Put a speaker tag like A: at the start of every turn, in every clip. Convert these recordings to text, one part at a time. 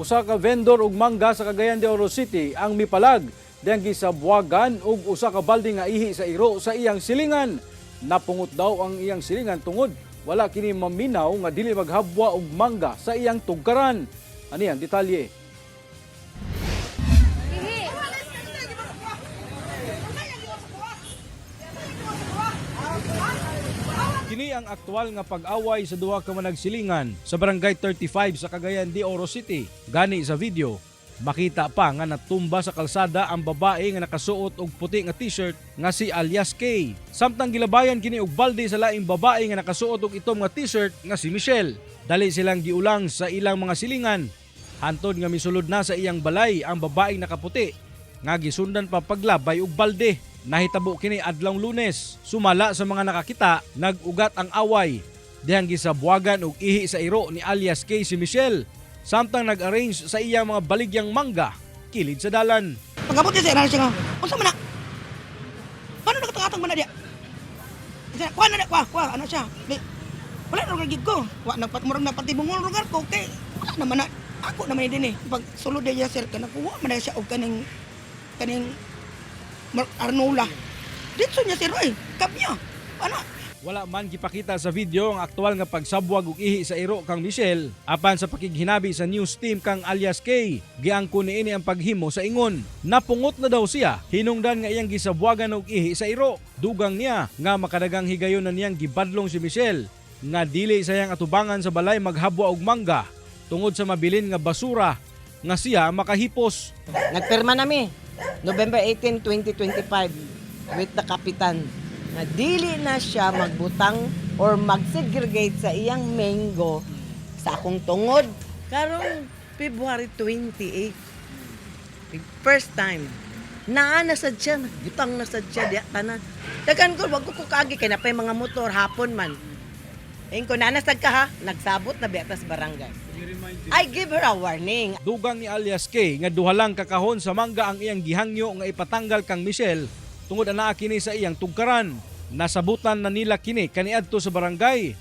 A: Usa ka vendor og mangga sa Cagayan de Oro City ang mipalag diyang gisabwagan og usa ka balde nga ihi sa iro sa iyang silingan. Napungot daw ang iyang silingan tungod wala kini maminaw nga dili maghabwa og mangga sa iyang tugkaran. Ani ang detalye.
B: Ihi.
A: Kini ang aktual nga pag-away sa duha ka managsilingan sa Barangay 35 sa Cagayan de Oro City. Gani sa video, makita pa nga natumba sa kalsada ang babae nga nakasuot og puti nga t-shirt nga si alias K. Samtang gilabayan kini og balde sa laing babae nga nakasuot og itom nga t-shirt nga si Michelle. Dali silang giulang sa ilang mga silingan. Hantod nga misulod na sa iyang balay ang babaeng nakaputi nga gisundan pa paglabay og balde. Nahitabo kini adlawng Lunes. Sumala sa mga nakakita, nag-ugat ang away. Dihang gisabwagan og ihi sa iro ni alias K si Michelle. Samtang nag-arrange sa iyang mga baligyang mangga, kilid sa dalan.
C: Pagabot niya sa irahan siya nga, unsa man na? Paano nakatangatang man na diya? Siya, kuha na na, kuha, kuha, ano siya? Di, wala na lugar gid ko. Wa nagpat murag napatibungol lugar ko kay wala naman na. Ako naman din eh. Pag sulod niya, sir, kana kuha man na siya og kaning kaning Arnola. Ditso niya, sir, oy, kap niya. Ano?
A: Wala man gipakita sa video ang aktual nga pagsabwag og ihi sa iro kang Michelle apan sa pakighinabi sa news team kang alias K, giangko niini ang paghimo sa ingon. Napungot na daw siya hinungdan nga iyang gisabwagan og ihi sa iro. Dugang niya nga makadagang higayon na niyang gibadlong si Michelle nga dili sayang atubangan sa balay maghabwa og mangga tungod sa mabilin nga basura nga siya makahipos.
D: Nagpirma nami November 18, 2025 with the kapitan na dili na siya magbutang or mag-segregate sa iyang mango sa akong tungod. Karong February 28, first time, naa na sad siya, nagbutang na sad siya, diya tanan. Dagan ko, wag ko kagi, kay napay mga motor, hapon man. Ayun ko, nanasag ka ha, nagsabot na biya tas barangay. I give her a warning.
A: Dugang ni alias K nga duha lang kakahon sa mangga ang iyang gihangyo nga ipatanggal kang Michelle tungod anaa kini sa iyang tugkaran. Nasabutan na nila kini kaniadto sa barangay.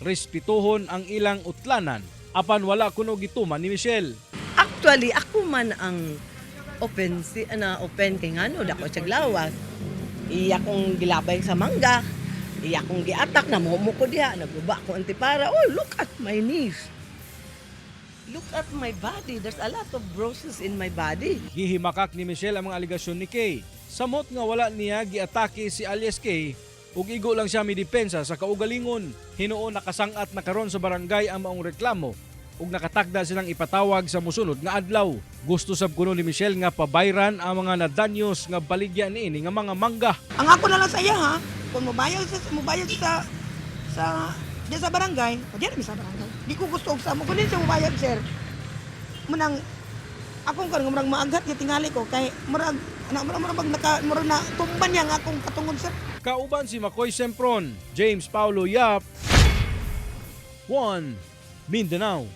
A: Respetuhon ang ilang utlanan apan wala kuno gituman ni Michelle.
D: Actually, ako man ang open si na open kay ngano dako siya lawas. Iya kong gilabay sa mangga. Iya kong giatak na mo ko diha, naguba ko antipara. Oh, look at my knees. Look at my body. There's a lot of bruises in my body.
A: Gihimakak ni Michelle ang mga alegasyon ni K. Samot nga wala niya giatake si alias K ug igo lang siya midepensa sa kaugalingon. Hinuon nakasangat na karon sa barangay ang maong reklamo ug nakatakda silang ipatawag sa musunod nga adlaw. Gusto sab kuno ni Michelle nga pabayran ang mga nadanyos nga baligya niini nga mga mangga.
C: Ang ako na lang sa iya ha, kung mobayad sa sa diya sa barangay, o diya sa barangay. Di ko gusto og sa mo kunin siya mobayad, sir. Munang akong karon murag maaghat nga tingali ko kay murag ana murag murag bag naka murag na tumban niya nga akong katungod, sir.
A: Kauban si Makoy Sempron, James Paulo Yap, 1 Mindanao.